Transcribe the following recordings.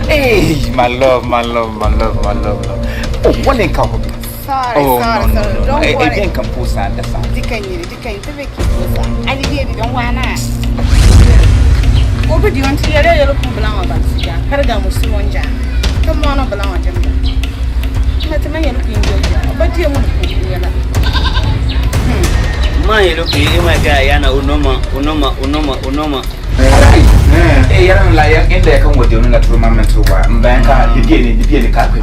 Hey, my love, my love, my love, my love, love. Oh, what in ka Sorry, Oh, sorry, no, no, sorry. no, no. Don't Eh, eh, worry. bien kampusa, dasa. Dikanyiri, dikanyiri, tebe kipusa. Ali biye di don wana. Obi di onti yere yere kun blan wa bansiga. Karga musu wonja. Kama wana blan wa jamba. Na tuma yere kun joja. Oba di mu kun yela. Ma yelo ki ima ga yana unoma unoma unoma unoma. Eh, yaran la yan inda ya kan waje wani na turu mamen tuwa. Mbayan ka bibiye ne, bibiye ne ka kwe.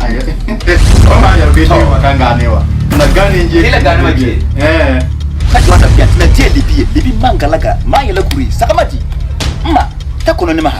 Oma ya bi ni wa kan gane wa. Na gane nje. Kila gane wa je. Eh. Ka jwa ta biyan, tina tie libiye, libi mangalaga, ma yela kuri, sakamati. Ma, ta kono ni maha.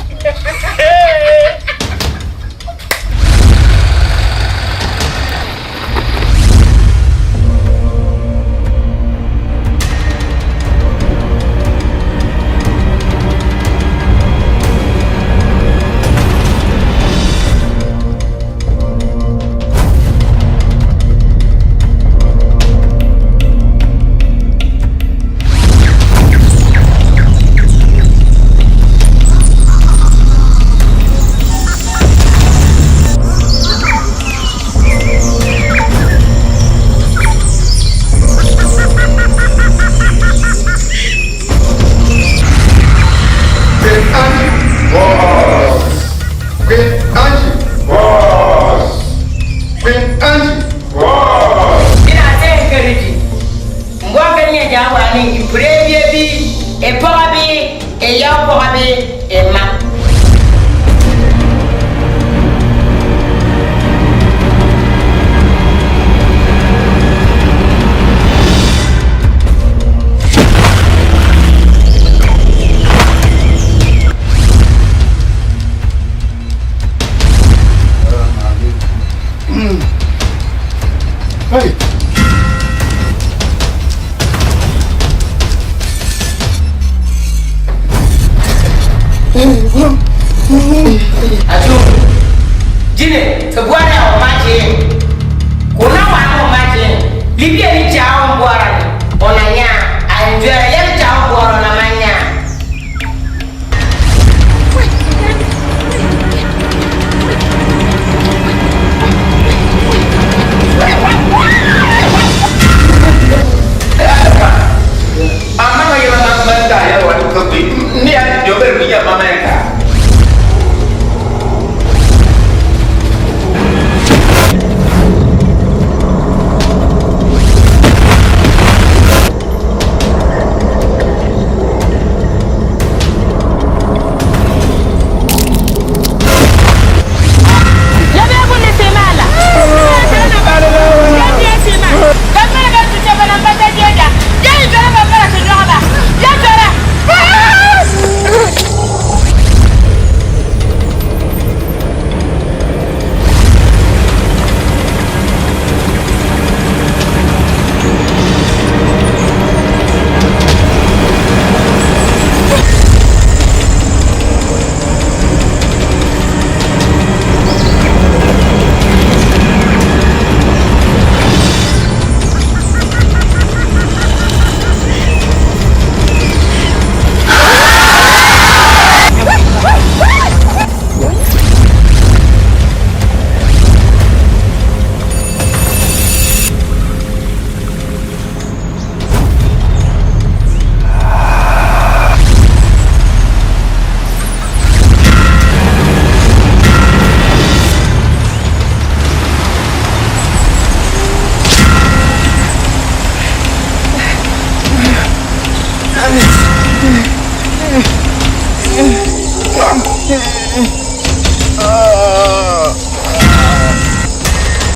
Queen Angie. Boss. Queen Angie. Boss. Queen Angie. Boss. Ina tɛ encourage n bɔ ka nyɛ jawa ni ipure bie bi e pɔgɔ bi e yaw pɔgɔ bi e ma. Hey. Atu jine tɩ bɔra wa ma je ko na wa no ma je libie ni jawo bɔra ni ona nya a njɔra yɛl jawo bɔra na ma nya. Amma ma yela ma manda ya wa ko bi. Ni ya yo ber mi ya mama ya ka. Ya be kun semala. Ya be sema. Kamera ga tuce bana bata jeja. Ya jara ba bara ka ba. Ya jara.